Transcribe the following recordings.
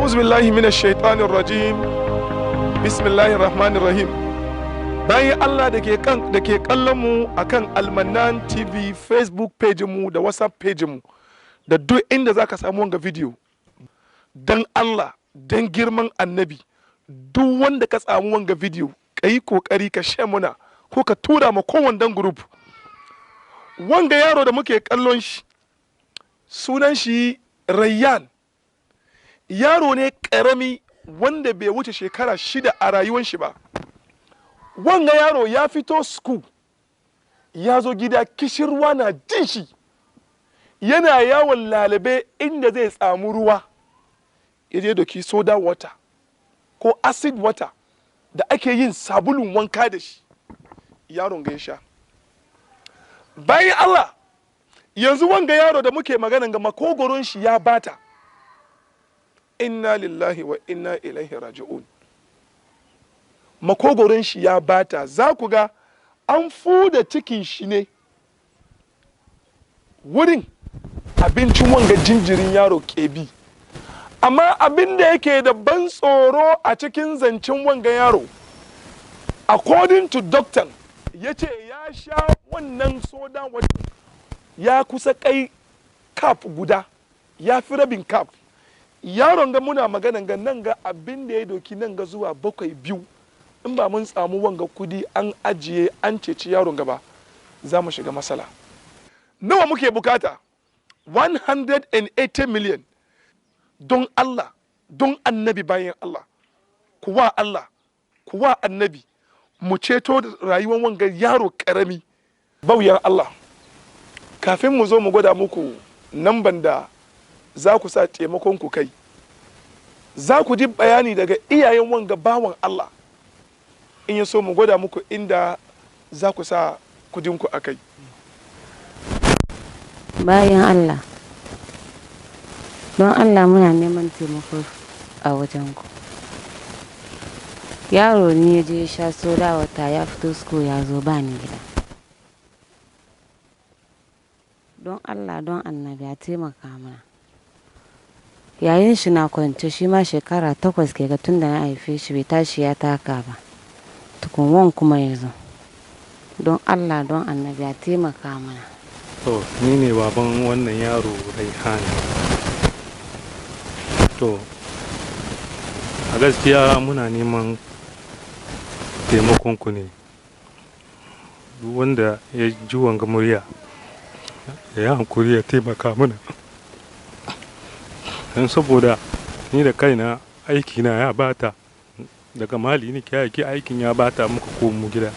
A'udhu billahi minash shaitanir rajim. Bismillahir rahmanir rahim. Bayan Allah da ke kan da ke kallon mu akan Almanan TV Facebook page mu da WhatsApp page mu da duk inda zaka samu wanga video, dan Allah, dan girman Annabi, duk wanda ka samu wanga video, ka yi kokari ka share muna ko ka tura ma kowane dan group. Wanga yaro da muke kallon shi, sunan shi Rayyan. Yaro ne karami wanda bai wuce shekara 6 a rayuwan shi ba. Wanga yaro ya fito school, ya zo gida, kishirwa na jin shi, yana yawon lalube inda zai samu ruwa. Ya je doki soda water ko acid water da ake yin sabulun wanka da shi, yaron ga ya sha. Bayan Allah, yanzu wanga yaro da muke magana ga, makogoron shi ya bata. Inna lillahi wa inna ilaihi raji'un. Makogoron shi ya bata. Za ku ga an fuda cikin shi ne wurin abincin wanga jinjirin yaro ke bi. Amma abin da yake da ban tsoro a cikin zancen wanga yaro, according to doctor, ya ce ya sha wannan soda water ya kusa kai cup guda, ya fi rabin cup. Yaron ga muna maganan ga nan ga abin da ya doki nan ga zuwa 7 biyu, in ba mun samu wanga kudi an ajiye an ceci yaron gaba, za mu shiga matsala. Nawa muke bukata? 180 million. Don Allah, don Annabi, bayan Allah, kuwa Allah, kuwa Annabi, mu ceto rayuwar wanga yaro karami. Bauyan Allah, kafin mu zo mu gwada muku namban da za ku sa taimakon ku kai, za ku ji bayani daga iyayen wanga bawan Allah. In ya so mu gwada muku inda za ku sa kudinku a kai. Bayan Allah, don Allah muna neman taimako a wajenku. Yaro ne ya je ya sha soda water, ya fito school ya zo ba ni gida. Don Allah, don Annabi, a taimaka mana. Yayin shi na kwance, shi ma shekara 8 ke ga tun da na haife shi bai tashi ya taka ba. Tukun wan kuma ya zo. Don Allah, don Annabi, a taimaka mana. To, ni ne baban wannan yaro Raihan. To, a gaskiya muna neman taimakonku ne. Duk wanda ya ji wanga murya, ya yi hankuri ya taimaka mana. Don saboda ni da kaina aikina ya bata, daga Mali nake aiki, aikin ya bata, muka komo gida.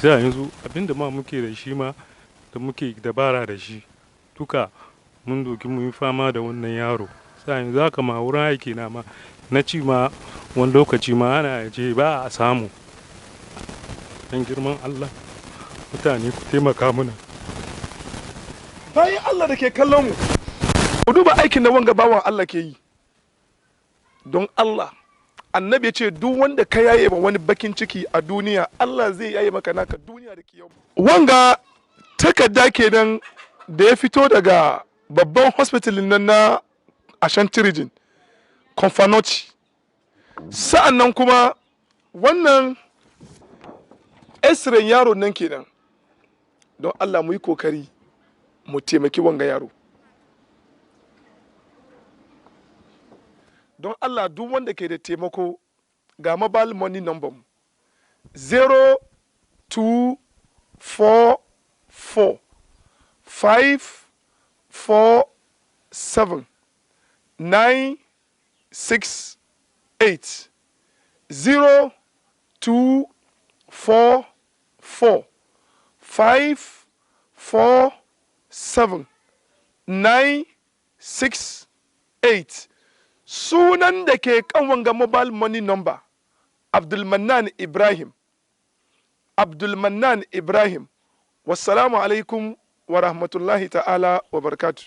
Sai yanzu abinda ma muke da shi ma da muke dabara da shi duka mun doki mun yi fama da wannan yaro. Sai yanzu haka ma wurin aikina ma na ci ma wani lokaci ma ana je ba a samu. Don girman Allah, mutane ku taimaka mana. Bayan Allah da ke kallon mu, ku duba aikin da wanga bawan Allah ke yi. Don Allah, Annabi ya ce duk wanda ka yaye ma wani bakin ciki a duniya, Allah zai yaye maka naka duniya da kiyama. Wanga takarda kenan da ya fito daga babban hospital nan na Ashanti Region, Komfo Anokye. Sa'an nan kuma wannan x-ray yaron nan kenan. Don Allah mu yi kokari mu taimaki wanga yaro. Don Allah, duk wanda ke da taimako, ga mobile money number mu 0244 547 968, 0244 547 968. Sunan da ke kan wanga mobile money number, Abdulmanan Ibrahim. Abdulmanan Ibrahim. Wassalamu alaikum wa rahmatullahi ta'ala wa barakatuh.